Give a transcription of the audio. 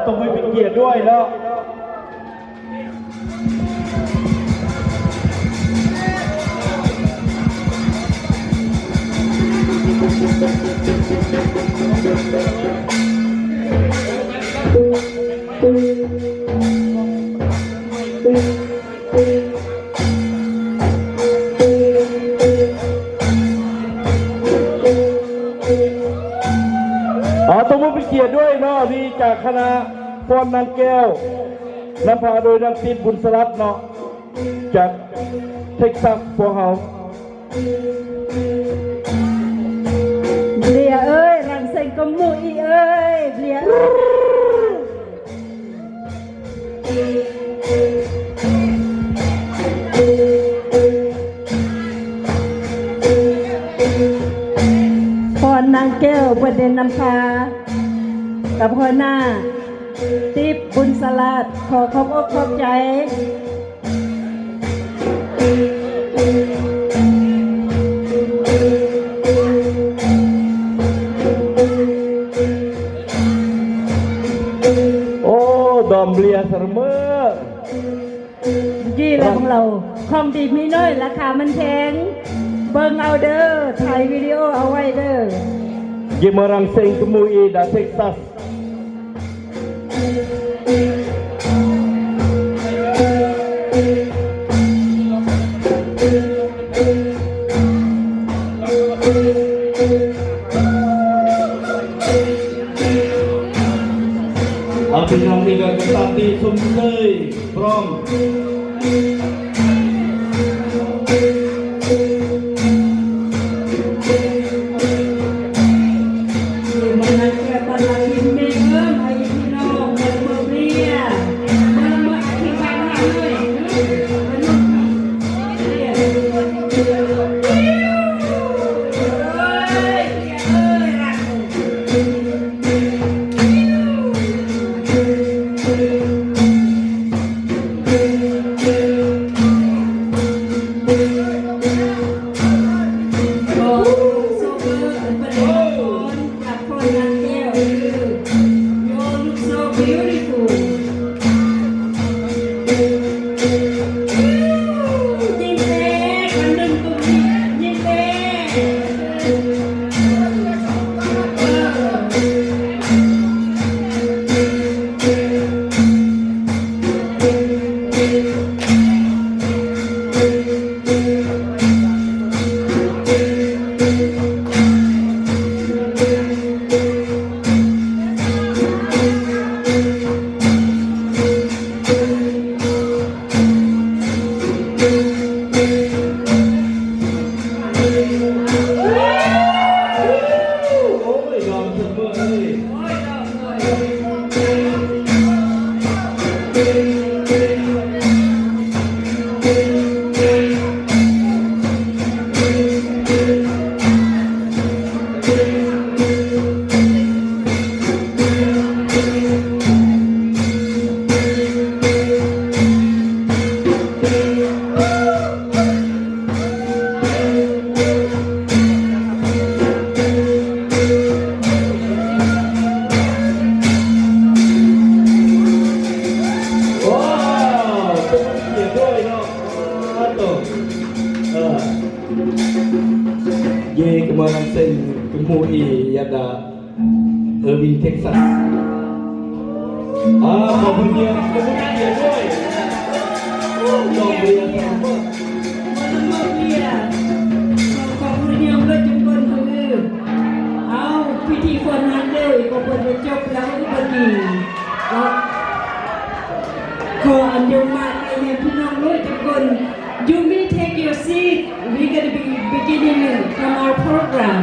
ຕົບມືເປັນກຽດດ້ວຍເນາະ. ເອົາ ຕົບມືເປັນກຽດດ້ວຍເນາະ ນີ້ຈາກຄະນະຟ້ອນນາງແກ້ວ ນຳພາໂດຍນາງຕິບ ບຸນສະຫຼັດເນາະ ຈາກເທັກຊັສພວກເຮົາ. ເບລຍເອີຍ ລັງເສັງກະມູອີເອີຍ ເບລຍເອີຍ. ພອນນາງແກ້ວ ເພິ່ນໄດ້ນຳພາກັບຫົວໜ້າຕິບ ບຸນສະຫຼາດ ຂໍຂອບອົກຂອບໃຈ. ໂອ້ ດອມເບລຍສະເໝີ ຢີແລ້ວຂອງລາວ ຂອງດີມີໜ້ອຍ ລາຄາມັນແພງ ເບິ່ງເອົາເດີ ຖ່າຍວິດີໂອເອົາໄວ້ເດີ. ເຢມາຣັງເຊັງກະມູອີ ດາເທັກຊັສ. ເອົາ ພີ່ນ້ອງນີ້ກໍຕາມທີ່ຊົມເຊີຍ ພ້ອມ. ວ້າວ ເປັນກຽດດ້ວຍເນາະ ອາໂຕ ເອີ ເຢກະມານຳເຊັງ ຄຸນຄູອີ ຍາດາ ເອີວິນ ເທັກຊັສ. ອາ ຂອບຄຸນເດີ ຂອບຄຸນເດີດ້ວຍ ດອກເບຍ ຂອບຄຸນເດີ ຂອບຄຸນເດີເບິດທຸກຄົນ. ເອົາ ພິທີຂວັນນາງເດີ ກໍເພິ່ນໄດ້ຈົບແລ້ວເມື່ອກີ້ເນາະ. ຂໍອະນຸຍາດໃຫ້ພີ່ນ້ອງເບິດທຸກຄົນ You may take your seat. We're gonna be beginning from our program.